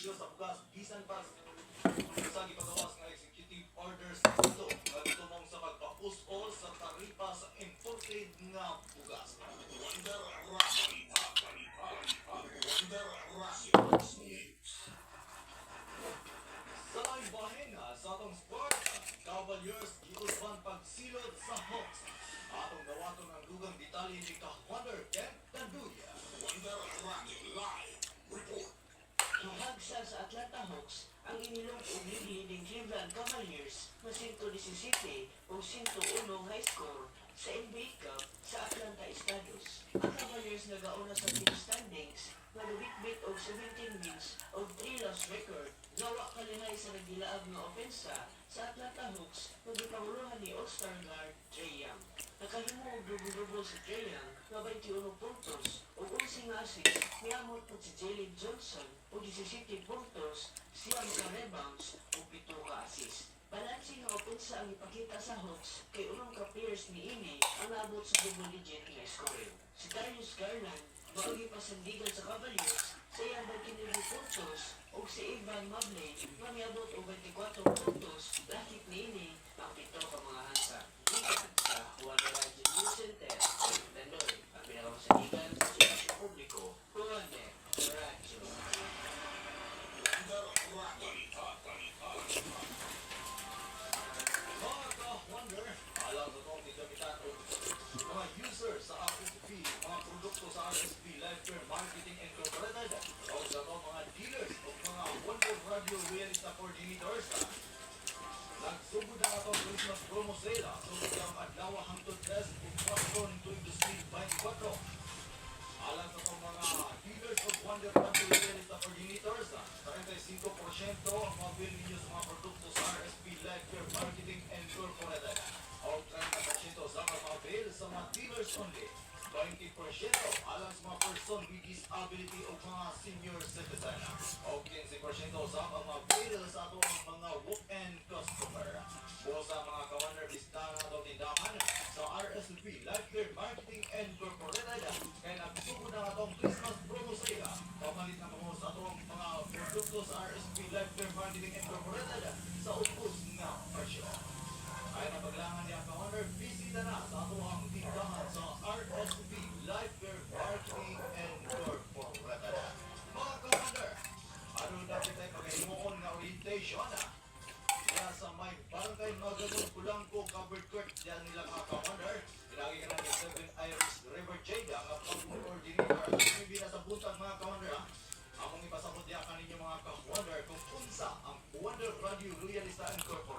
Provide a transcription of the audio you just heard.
Presyo sa bugas bisan pa sa gipagawas nga executive order sa Senado nga gitumong sa pagpaus-os sa taripa sa imported nga bugas. Wonder Radio. Wonder Radio News. Sa laing bahin sa atong sport, Cavaliers giusban pagsilot sa Hawks. Atong dawaton ang dugang detalye ni Ka-Wonder Ken Tanduya. Wonder Radio Live Report. Gihagsa sa Atlanta Hawks ang inilong og leading Cleveland Cavaliers nga 117 og 101 high score sa NBA Cup sa Atlanta, Estados. Ang Cavaliers nagauna sa team standings nga nabitbit og 17 wins og 3 loss record nga wa kalihay sa nagdilaab nga opensa sa Atlanta Hawks nga gipanguluhan ni All-Star guard Trae Young. Nakahimo og double-double si Trae Young nga 21 puntos ug 11 nga assist. Niamot pod si Jalen Johnson og 17 puntos, 9 ka rebounds ug 7 ka assist. Balanse nga opensa ang ipakita sa Hawks kay unom ka players niini ang naabot sa double digit nga scoring. Si Darius Garland mao gipasandigan sa Cavaliers sa iyang 29 puntos ug si Evan Mobley nga miabot og 24 puntos, lakip niini ang 7 ka mga hansa. Gikan sa Wonder Radio News Center, Tandoy, ang pinakamasaligan sa serbisyo publiko, Wonder Radio. Wonder Radio. Mga ka-Wonder, alang sa atong gamitan og mga user sa RSP, mga produkto sa RSP Life Care Marketing Incorporated, o sa atong mga dealers o mga Wonder Radio Loyalista Coordinators, nagsugod na atong Christmas promo sale. Sugod ang adlaw hangtod 3 ug 4 ning tuig 2024. Alang sa atong mga dealers of Wonder Radio Loyalista Coordinators, 35% ang ma-avail ninyo sa mga produkto sa RSP Life Care Marketing Incorporated. O 30% sa mga ma-avail sa mga dealers only. 20% alang sa mga person with disability o mga senior citizen. O 15% sa mga ma-avail sa atong mga walk-in customer. O sa mga ka-Wonder, bisita na atong tindahan sa RSP Life Care Marketing Incorporated kay nagsugod na atong Christmas promo sale. Pamalit na kamo sa atong mga produkto sa RSP Life Care Marketing Incorporated sa ubos nga presyo. Ay napaglangan niya, ka-Wonder, bisita na sa atong tindahan sa RSP Life Care Marketing Incorporated. Mga ka-Wonder, ano dapat tayo pagkahimuon nga orientation diya sa may Barangay Maganon, Kulangko, Covered Court diyan nila, mga ka-Wonder. Ilagi ka na ni 7 Iris River Jade ang pag coordinator at na sa buntag, mga ka-Wonder ha. Among ipasabot diya kaninyo, mga ka-Wonder, kung unsa ang Wonder Radio Loyalista Incorporated.